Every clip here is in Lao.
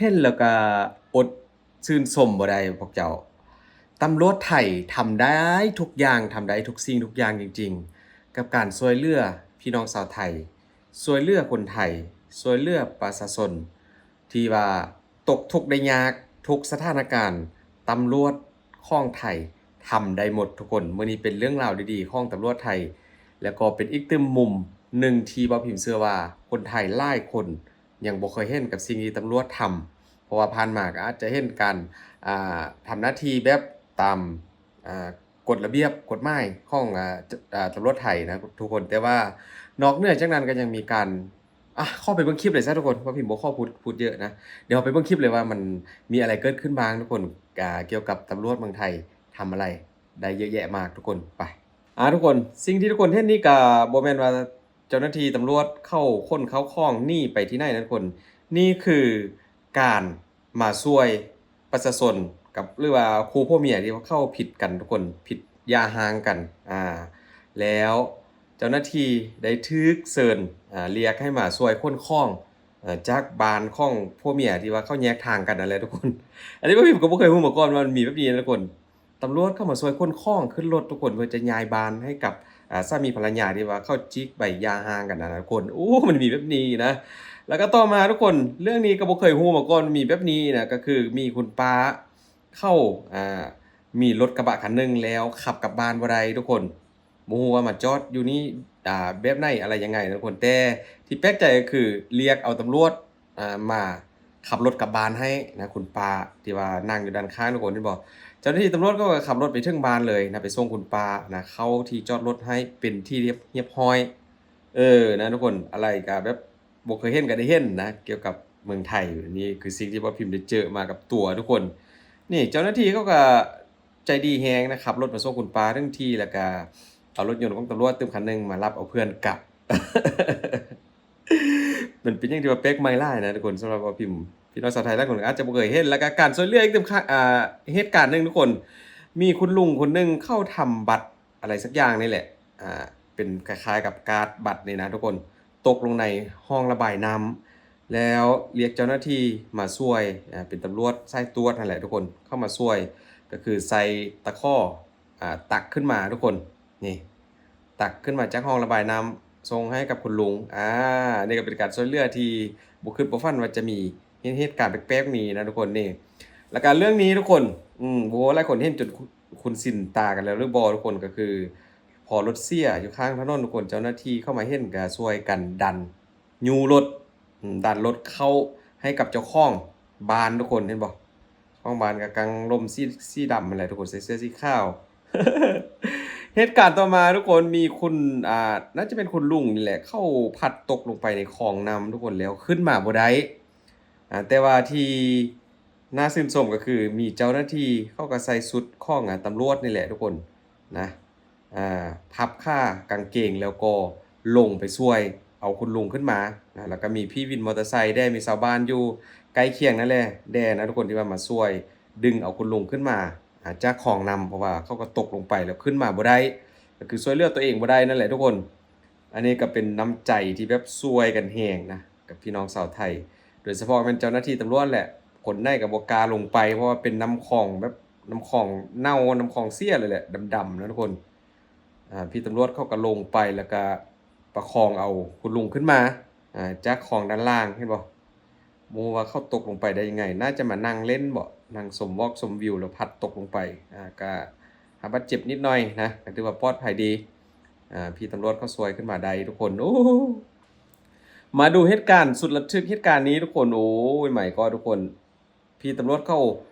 ເຫັນແລ້ວກໍອົດຊື່ນຊົມບໍ່ໄດ້ພວກເຈົ້າ. ຕຳຫຼວດໄທທຳໄດ້ທຸກຢ່າງ, ທຳໄດ້ທຸກສິ່ງທຸກຢ່າງຈິງໆ ກັບການຊ່ວຍເຫຼືອພີ່ນ້ອງຊາວໄທ, ຊ່ວຍເຫຼືອຄົນໄທ, ຊ່ວຍເຫຼືອປະຊາຊົນທີ່ວ່າຕົກທຸກໄດ້ຍາກທຸກສະຖານະການ, ຕຳຫຼວດຂອງໄທທຳໄດ້ໝົດທຸກຄົນ. ມື້ນີ້ເປັນເລື່ອງລາວດີໆຂອງຕຳຫຼວດໄທ ແລ້ວກໍເປັນອີກຕື່ມມຸມໜຶ່ງທີ່ບ່າວພິມເຊື່ອວ່າຄົນໄທຫຼາຍຄົນ ຍັງບໍ່ເຄີຍເຫັນກັບສິ່ງທີ່ຕຳຫຼວດທຳ, ເພາະວ່າຜ່ານມາກໍອາດຈະເຫັນການ ອ່າ ທຳໜ້າທີ່ແບບຕາມ ອ່າ ກົດລະບຽບກົດໝາຍຂອງ ອ່າ ຕຳຫຼວດໄທນະທຸກຄົນ, ແຕ່ວ່ານອກເໜືອຈາກນັ້ນກໍຍັງມີການ ອ່າ ຂໍໄປເບິ່ງຄລິບເລີຍຊະທຸກຄົນ, ບ່າວພິມບໍ່ຂໍພູດ ພູດເຍອະນະ. ດຽວເຮົາໄປເບິ່ງຄລິບເລີຍວ່າມັນມີອະໄລເກີດຂຶ້ນບ້າງທຸກຄົນ, ອ່າ ກ່ຽວກັບຕຳຫຼວດເມືອງໄທທຳອະໄລໄດ້ເຍອະແຍະມາກທຸກຄົນ. ໄປ ອ່າ ທຸກຄົນ, ສິ່ງທີ່ທຸກຄົນເຫັນນີ້ກໍບໍ່ແມ່ນວ່າ ເຈົ້າໜ້າທີ່ຕຳຫຼວດເຂົາຂົນເຂົ້າຂອງໜີໄປທີ່ໃນນະທຸກຄົນ. ນີ້ຄືການມາຊ່ວຍປະຊາຊົນກັບ ຫຼືວ່າຄູ່ຜົວເມຍທີ່ວ່າເຂົາຜິດກັນທຸກຄົນ, ຜິດຢ່າຮ້າງກັນ. ອ່າ ແລ້ວເຈົ້າໜ້າທີ່ໄດ້ຖືກເຊີນ ອ່າ ລຽກໃຫ້ມາຊ່ວຍຂົນຂອງ ເອີ ຈາກບ້ານຂອງຜົວເມຍທີ່ວ່າເຂົາແຍກທາງກັນນັ້ນແຫຼະທຸກຄົນ. ອັນນີ້ບ່າວພິມກໍບໍ່ເຄີຍຮູ້ມາກ່ອນວ່າມັນມີແບບນີ້ນະທຸກຄົນ. ຕຳຫຼວດເຂົ້າມາຊ່ວຍຂົນຂອງຂຶ້ນລົດທຸກຄົນ ເພື່ອຈະຍ້າຍບ້ານໃຫ້ກັບ ອ່າ ສາມີພັນລະຍາທີ່ວ່າເຂົາຈີກໃບຢ່າຮ້າງກັນນະທຸກຄົນ. ໂອ້ ມັນມີແບບນີ້ນະ. ແລ້ວກໍຕໍ່ມາທຸກຄົນ, ເລື່ອງນີ້ກໍບໍ່ເຄີຍຮູ້ມາກ່ອນມີແບບນີ້ນະ, ກໍຄືມີຄຸນປ້າເຂົາ ອ່າ ມີລົດກະບະຄັນໜຶ່ງແລ້ວຂັບກັບບ້ານບໍ່ໄດ້ທຸກຄົນ. ບໍ່ຮູ້ວ່າມາຈອດຢູ່ນີ້ ອ່າ ແບບໃດ ອະໄລຍັງໄງນະທຸກຄົນ, ແຕ່ທີ່ແປກໃຈກໍຄືລຽກເອົາຕຳຫຼວດ ອ່າ ມາຂັບລົດກັບບ້ານໃຫ້ນະ ຄຸນປ້າທີ່ວ່ານັ່ງຢູ່ດ້ານຂ້າງທຸກຄົນ ເຫັນບໍ່? ເຈົ້າໜ້າທີ່ຕຳຫຼວດກໍຂັບລົດໄປເຖິງບ້ານເລີຍນະ, ໄປສົ່ງຄຸນປ້ານະ ເຂົ້າທີ່ຈອດລົດໃຫ້ເປັນທີ່ຮຽບ ຮຽບຮ້ອຍ. ເອີ ນະທຸກຄົນ, ອະໄລກໍແບບບໍ່ເຄີຍເຫັນກໍໄດ້ເຫັນນະ ກ່ຽວກັບເມືອງໄທ. ນີ້ຄືສິ່ງທີ່ບ່າວພິມໄດ້ເຈີມາກັບຕົວທຸກຄົນ. ນີ້ເຈົ້າໜ້າທີ່ເຂົາກໍ ໃຈດີແຮງນະ, ຂັບລົດມາສົ່ງຄຸນປ້າເຖິງທີ່ ແລ້ວກະເອົາລົດຍົນຂອງຕຳຫຼວດຕື່ມຄັນໜຶ່ງມາຮັບເອົາເພື່ອນກັບ. ມັນເປັນຫຍັງທີ່ວ່າແປກໃໝ່ຫຼາຍນະທຸກຄົນ, ສຳລັບບ່າວພິມ ພີ່ນ້ອງຊາວໄທຫຼາຍຄົນອາດຈະບໍ່ເຄີຍເຫັນ. ແລ້ວກະການຊ່ວຍເຫຼືອອີກຕື່ມ ອ່າ ເຫດການໜຶ່ງທຸກຄົນ, ມີຄຸນລຸງຄົນໜຶ່ງເຂົາທຳບັດ ອະໄລສັກຢ່າງນີ້ແຫຼະ ອ່າ ເປັນຄ້າຍໆກັບກາດບັດນີ້ນະທຸກຄົນ, ຕົກລົງໃນຮ່ອງລະບາຍນ້ຳ ແລ້ວລຽກເຈົ້າໜ້າທີ່ມາຊ່ວຍ ອ່າ ເປັນຕຳຫຼວດສາຍຕວດຫັ້ນແຫຼະທຸກຄົນ, ເຂົ້າມາຊ່ວຍ ກໍຄືໃສ່ຕະຂໍ ອ່າ ຕັກຂຶ້ນມາທຸກຄົນ, ນີ້ ຕັກຂຶ້ນມາຈາກຮ່ອງລະບາຍນ້ຳ ສົ່ງໃຫ້ກັບຄຸນລຸງ. ອ່າ ນີ້ກໍເປັນການຊ່ວຍເຫຼືອທີ່ບໍ່ຄິດບໍ່ຝັນວ່າຈະມີ ເຫັນເຫດການແປກໆນີ້ນະທຸກຄົນ. ນີ້ ແລ້ວກໍເລື່ອງນີ້ທຸກຄົນ ອືມ ໂອ້ ຫຼາຍຄົນເຫັນຈົນ ຄຸ້ນຊິນຕາກັນແລ້ວຫຼືບໍ່ທຸກຄົນ? ກໍຄືພໍລົດເສຍຢູ່ຂ້າງຖະໜົນທຸກຄົນ, ເຈົ້າໜ້າທີ່ເຂົ້າມາເຫັນກໍຊ່ວຍກັນດັນຍູ້ລົດ ອືມ ດັນລົດເຂົ້າໃຫ້ກັບເຈົ້າຂອງບ້ານທຸກຄົນ, ເຫັນບໍ່? ເຈົ້າຂອງບ້ານກໍກາງລົມສີ ສີດຳຫັ້ນແຫຼະທຸກຄົນ, ໃສ່ເສື້ອສີຂາວ. ເຫດການຕໍ່ມາທຸກຄົນ, ມີຄຸນ ອ່າ ໜ້າຈະເປັນຄຸນລຸງນີ້ແຫຼະ, ເຂົາພັດຕົກລົງໄປໃນຄອງນ້ຳທຸກຄົນ, ແລ້ວຂຶ້ນມາບໍ່ໄດ້. ອ່າ ແຕ່ວ່າທີ່ໜ້າຊື່ນຊົມກໍຄືມີເຈົ້າໜ້າທີ່ເຂົາກໍໃສ່ຊຸດຂອງ ອ່າ ຕຳຫຼວດນີ້ແຫຼະທຸກຄົນນະ, ອ່າ ພັບຂາກາງເກງ ແລ້ວກໍລົງໄປຊ່ວຍເອົາຄຸນລຸງຂຶ້ນມານະ, ແລ້ວກໍມີພີ່ວິນມໍເຕີໄຊແດ່ ມີຊາວບ້ານຢູ່ໃກ້ຄຽງນັ້ນແຫຼະແດ່ນະທຸກຄົນ ທີ່ວ່າມາຊ່ວຍດຶງເອົາຄຸນລຸງຂຶ້ນມາ ອ່າ ຈາກຄອງນ້ຳ, ເພາະວ່າເຂົາກໍຕົກລົງໄປແລ້ວຂຶ້ນມາບໍ່ໄດ້, ກໍຄືຊ່ວຍເຫຼືອຕົວເອງບໍ່ໄດ້ນັ້ນແຫຼະທຸກຄົນ. ອັນນີ້ກໍເປັນນ້ຳໃຈທີ່ແບບຊ່ວຍກັນແຮງນະ ກັບພີ່ນ້ອງຊາວໄທ, ໂດຍສະເພາະແມ່ນເຈົ້າໜ້າທີ່ຕຳຫຼວດແຫຼະ, ຄົນໃດກໍບໍ່ກ້າລົງໄປ ເພາະວ່າເປັນນ້ຳຂອງແບບ ນ້ຳຂອງເນົ່າ ນ້ຳຂອງເສຍເລີຍແຫຼະ ດຳໆນະທຸກຄົນ. ອ່າ ພີ່ຕຳຫຼວດເຂົາກໍລົງໄປ ແລ້ວກໍປະຄອງເອົາຄຸນລຸງຂຶ້ນມາ ອ່າ ຈາກຄອງດ້ານລ່າງ, ເຫັນບໍ່? ບໍ່ຮູ້ວ່າເຂົາຕົກລົງໄປໄດ້ຍັງໄງ, ໜ້າຈະມານັ່ງເຫຼັ້ນບໍ, ນັ່ງຊົມວອກຊົມວິວ ແລ້ວພັດຕົກລົງໄປ. ອ່າ ກະຫາບາດເຈັບນິດໜ້ອຍນະ, ກະຖືວ່າປອດໄພດີ. ອ່າ ພີ່ຕຳຫຼວດເຂົາຊ່ວຍຂຶ້ນມາໄດ້ທຸກຄົນ. ໂອ້ ມາດູເຫດການສຸດລະທຶກເຫດການນີ້ທຸກຄົນ. ໂອ້ຍ ໄໝກໍທຸກຄົນ, ພີ່ຕຳຫຼວດເຂົາ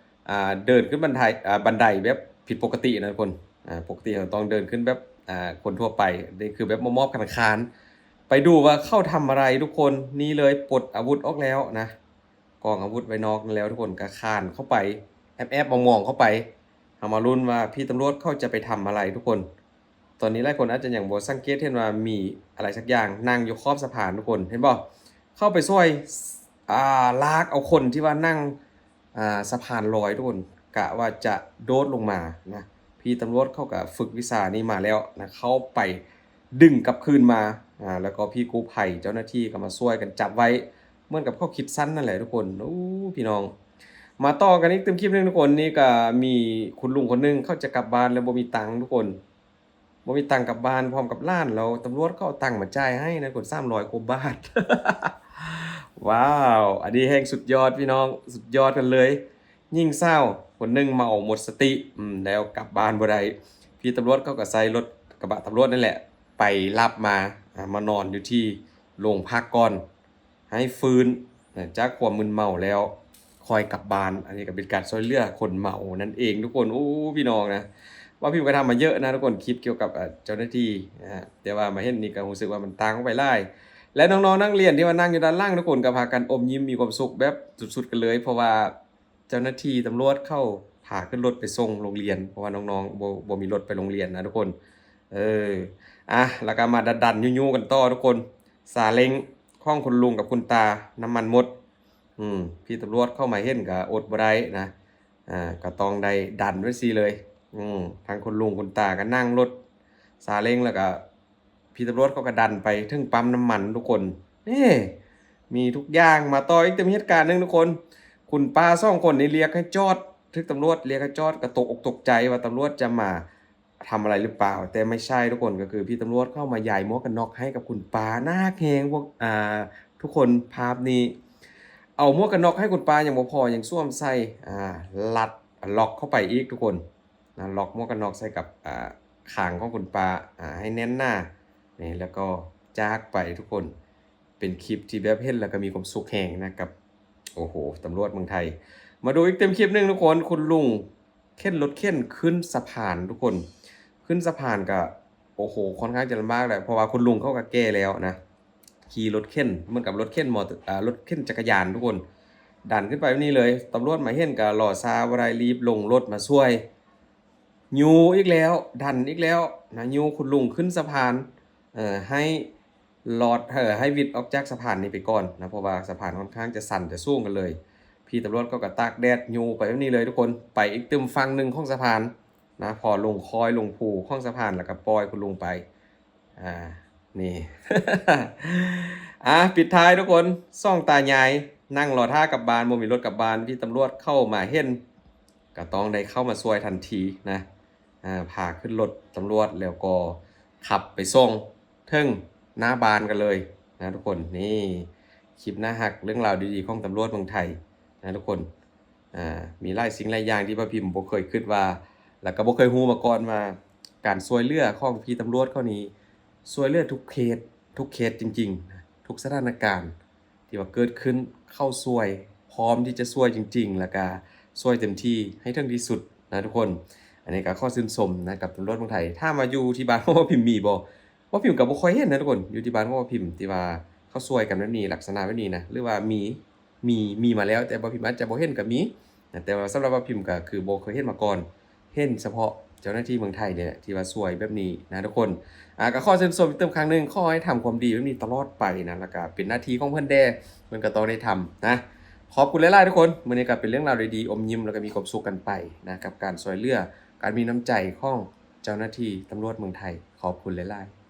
ອ່າ ເດີນຂຶ້ນບັນໄດ ອ່າ ບັນໄດແບບຜິດປົກກະຕິນະທຸກຄົນ. ອ່າ ປົກກະຕິເຮົາຕ້ອງເດີນຂຶ້ນແບບ ອ່າ ຄົນທົ່ວໄປ, ນີ້ຄືແບບມອບໆຄານໆ. ໄປດູວ່າເຂົາທຳອະໄລທຸກຄົນ. ນີ້ເລີຍ ປົດອາວຸດອອກແລ້ວນະ, ກອງອາວຸດໄວ້ນອກນັ້ນແລ້ວທຸກຄົນ, ກໍຄານເຂົ້າໄປ ແອບໆມອງໆເຂົ້າໄປ. ເຮົາມາລຸ້ນວ່າພີ່ຕຳຫຼວດເຂົາຈະໄປທຳອະໄລທຸກຄົນ. ຕອນນີ້ຫຼາຍຄົນອາດຈະຍັງບໍ່ສັງເກດເຫັນວ່າມີອະໄລສັກຢ່າງນັ່ງຢູ່ຂອບສະພານທຸກຄົນ, ເຫັນບໍ່? ເຂົ້າໄປຊ່ວຍ ອ່າ ລາກເອົາຄົນທີ່ວ່ານັ່ງ ອ່າ ສະພານລອຍທຸກຄົນ, ກະວ່າຈະໂດດລົງມານະ, ພີ່ຕຳຫຼວດເຂົາກະຝຶກວິຊານີ້ມາແລ້ວນະ, ເຂົ້າໄປດຶງກັບຄືນມາ. ອ່າ ແລ້ວກໍພີ່ກູ້ໄພ ເຈົ້າໜ້າທີ່ກໍມາຊ່ວຍກັນຈັບໄວ້, ເໝືອນກັບເຂົາຄິດສັ້ນນັ້ນແຫຼະທຸກຄົນ. ໂອ້ ພີ່ນ້ອງ ມາຕໍ່ກັນອີກຕື່ມຄລິບໜຶ່ງທຸກຄົນ. ນີ້ກໍມີຄຸນລຸງຄົນໜຶ່ງ ເຂົາຈະກັບບ້ານແລ້ວບໍ່ມີຕັງທຸກຄົນ. ບໍ່ມີຕັງກັບບ້ານພ້ອມກັບຫຼານ ແລ້ວຕຳຫຼວດເຂົາເອົາຕັງມາຈ່າຍໃຫ້ນະທຸກຄົນ ສາມຮ້ອຍກວ່າບາດ. ວ້າວ ອັນນີ້ແຮ່ງສຸດຍອດພີ່ນ້ອງ ສຸດຍອດກັນເລີຍ. ຍິງສາວຄົນໜຶ່ງເມົາໝົດສະຕິ ອືມ ແລ້ວກັບບ້ານບໍ່ໄດ້. ພີ່ຕຳຫຼວດເຂົາກໍໃຊ້ລົດກະບະຕຳຫຼວດນັ້ນແຫຼະ ໄປຮັບມາ ອາ ມານອນຢູ່ທີ່ໂລງພັກກ່ອນ ໃຫ້ຟື້ນຈາກຄວາມມຶນເມົາແລ້ວ ຄ່ອຍກັບບ້ານ. ອັນນີ້ກໍເປັນການຊ່ວຍເຫຼືອຄົນເມົານັ້ນເອງທຸກຄົນ. ໂອ້ ພີ່ນ້ອງນະ ບ່າວພິມກໍທຳມາເຍອະນະທຸກຄົນ ຄລິບກ່ຽວກັບ ເອີ ເຈົ້າໜ້າທີ່ນະ ແຕ່ວ່າມາເຫັນນີ້ກໍຮູ້ສຶກວ່າມັນຕ່າງອອກໄປຫຼາຍ. ແລະ ນ້ອງໆນັກຮຽນທີ່ວ່ານັ່ງຢູ່ດ້ານຫຼັງທຸກຄົນກໍພາກັນອົມຍິ້ມມີຄວາມສຸກແບບສຸດໆກັນເລີຍ ເພາະວ່າເຈົ້າໜ້າທີ່ຕຳຫຼວດເຂົາພາຂຶ້ນລົດໄປສົ່ງໂຮງຮຽນ ເພາະວ່ານ້ອງໆບໍ່ ບໍ່ມີລົດໄປໂຮງຮຽນນະທຸກຄົນ. ເອີ ອາ ແລ້ວກໍມາດັນໆຍູ້ໆກັນຕໍ່ທຸກຄົນ. ຊາເລັງຂອງຄຸນລຸງກັບຄຸນຕາ ນ້ຳມັນໝົດ. ອືມ ພີ່ຕຳຫຼວດເຂົ້າມາເຫັນກໍອົດບໍ່ໄດ້ນະ ອາ ກໍຕ້ອງໄດ້ດັນໄວ້ຊີ້ເລີຍ. ອືມ ທັງຄຸນລຸງຄຸນຕາກໍນັ່ງລົດຊາເລັງ ແລ້ວກໍພີ່ຕຳຫຼວດເຂົາກໍດັນໄປເຖິງປ້ຳນ້ຳມັນທຸກຄົນ. ເອີ ມີທຸກຢ່າງ. ມາຕໍ່ອີກເຕັມເຫດການໜຶ່ງທຸກຄົນ. ຄຸນປ້າສອງຄົນນີ້ລຽກໃຫ້ຈອດ ຖືກຕຳຫຼວດລຽກໃຫ້ຈອດ ກໍຕົກອົກຕົກໃຈວ່າຕຳຫຼວດຈະມາ ທຳອະໄລຫຼືເປົ່າ? ແຕ່ໄມ່ໃຊ່ທຸກຄົນ ກໍຄືພີ່ຕຳຫຼວດເຂົ້າມາຢາຍໝວກກັນນັອກໃຫ້ກັບຄຸນປ້າ. ໜ້າຮັກແຮງພວກ ອ່າ ທຸກຄົນ. ພາບນີ້ ເອົາໝວກກັນນັອກໃຫ້ຄຸນປ້າຍັງບໍ່ພໍ ຍັງສວມໃສ່ ອ່າ ລັດ ລັອກເຂົ້າໄປອີກທຸກຄົນນະ. ລັອກໝວກກັນນັອກໃສ່ກັບ ອ່າ ຄາງຂອງຄຸນປ້າ ອ່າ ໃຫ້ແໜ້ນໜານີ້ ແລ້ວກໍຈາກໄປທຸກຄົນ. ເປັນຄລິບທີ່ແບບເຫັນແລ້ວກໍມີຄວາມສຸກແຮງນະ ກັບ ໂອ້ໂຫ ຕຳຫຼວດເມືອງໄທ. ມາດູອີກເຕັມຄລິບໜຶ່ງທຸກຄົນ. ຄຸນລຸງເຂັນລົດເຂັນຂຶ້ນສະພານທຸກຄົນ. ຂຶ້ນສະພານກໍ ໂອ້ໂຫ ຄ່ອນຂ້າງຈະລຳບາກແຫຼະ ເພາະວ່າຄຸນລຸງເຂົາກໍແກ່ແລ້ວນະ. ຂີ່ລົດເຂັນ ເໝືອນກັບລົດເຂັນມໍເຕີ ອ່າ ລົດເຂັນຈັກກະຍານທຸກຄົນ. ດັນຂຶ້ນໄປແບບນີ້ເລີຍ. ຕຳຫຼວດມາເຫັນກໍລໍຊ້າບໍ່ໄດ້ ລີບລົງລົດມາຊ່ວຍ. ຍູ້ອີກແລ້ວ ດັນອີກແລ້ວນະ ຍູ້ຄຸນລຸງຂຶ້ນສະພານ ເອີ ໃຫ້ລອດ ເອີ ໃຫ້ຫວິດອອກຈາກສະພານນີ້ໄປກ່ອນນະ ເພາະວ່າສະພານຄ່ອນຂ້າງຈະຊັນຈະສູງກັນເລີຍ. ພີ່ຕຳຫຼວດເຂົາກໍຕາກແດດຍູ້ໄປແບບນີ້ເລີຍທຸກຄົນ. ໄປອີກຕື່ມຝັ່ງໜຶ່ງຂອງສະພານນະ ພໍລົງຄ້ອຍລົງພູຂອງສະພານ ແລ້ວກໍປ່ອຍຄຸນລຸງໄປ. ອ່າ ນີ້ ອ່າ ປິດທ້າຍທຸກຄົນ. ສອງຕາຍາຍນັ່ງລໍຖ້າກັບບ້ານ ບໍ່ມີລົດກັບບ້ານ. ພີ່ຕຳຫຼວດເຂົ້າມາເຫັນ ກໍຕ້ອງໄດ້ເຂົ້າມາຊ່ວຍທັນທີນະ ອ່າ ພາຂຶ້ນລົດຕຳຫຼວດ ແລ້ວກໍຂັບໄປສົ່ງເຖິງໜ້າບ້ານກັນເລີຍນະທຸກຄົນ. ນີ້ຄລິບໜ້າຮັກ ເລື່ອງລາວດີໆຂອງຕຳຫຼວດເມືອງໄທນະທຸກຄົນ. ອ່າ ມີຫຼາຍສິ່ງຫຼາຍຢ່າງທີ່ບ່າວພິມບໍ່ເຄີຍຄິດວ່າ ແລ້ວກໍບໍ່ເຄີຍຮູ້ມາກ່ອນວ່າ ການຊ່ວຍເຫຼືອຂອງພີ່ຕຳຫຼວດເຂົານີ້ ຊ່ວຍເຫຼືອທຸກເຄສ ທຸກເຄສຈິງໆ ທຸກສະຖານະການ ທີ່ວ່າເກີດຂຶ້ນ ເຂົາຊ່ວຍ ພ້ອມທີ່ຈະຊ່ວຍຈິງໆ ແລ້ວກະຊ່ວຍເຕັມທີ່ໃຫ້ເຖິງທີ່ສຸດນະທຸກຄົນ. ອັນນີ້ກໍຂໍຊື່ນຊົມນະກັບຕຳຫຼວດເມືອງໄທ. ຖາມວ່າຢູ່ທີ່ບ້ານຂອງບ່າວພິມມີບໍ່? ບ່າວພິມກໍບໍ່ຄ່ອຍເຫັນນະທຸກຄົນ. ຢູ່ທີ່ບ້ານຂອງບ່າວພິມທີ່ວ່າເຂົາຊ່ວຍກັນແບບນີ້ ລັກສະນະແບບນີ້ນະ ຫຼືວ່າມີ ມີ ມີມາແລ້ວ ແຕ່ບ່າວພິມອາດຈະບໍ່ເຫັນກໍມີນະ. ແຕ່ວ່າສຳລັບບ່າວພິມກໍຄືບໍ່ເຄີຍເຫັນມາກ່ອນ. ເຫັນສະເພາະເຈົ້າໜ້າທີ່ເມືອງໄທນີ້ແຫຼະ ທີ່ວ່າຊ່ວຍແບບນີ້ນະທຸກຄົນ. ອ່າ ກໍຂໍເຊີນຊົມອີກເຕີມຄັ້ງໜຶ່ງ ຂໍໃຫ້ທຳຄວາມດີແບບນີ້ຕະຫຼອດໄປນະ ແລ້ວກໍເປັນໜ້າທີ່ຂອງເພິ່ນແດ່ ເພິ່ນກໍຕ້ອງໄດ້ທຳນະ. ຂອບຄຸນຫຼາຍໆທຸກຄົນ. ມື້ນີ້ກໍເປັນເລື່ອງລາວດີໆ ອົມຍິ້ມ ແລ້ວກໍມີຄວາມສຸກກັນໄປນະ ກັບການຊ່ວຍເຫຼືອ ການມີນ້ຳໃຈຂອງເຈົ້າໜ້າທີ່ຕຳຫຼວດເມືອງໄທ. ຂອບຄຸນຫຼາຍໆ.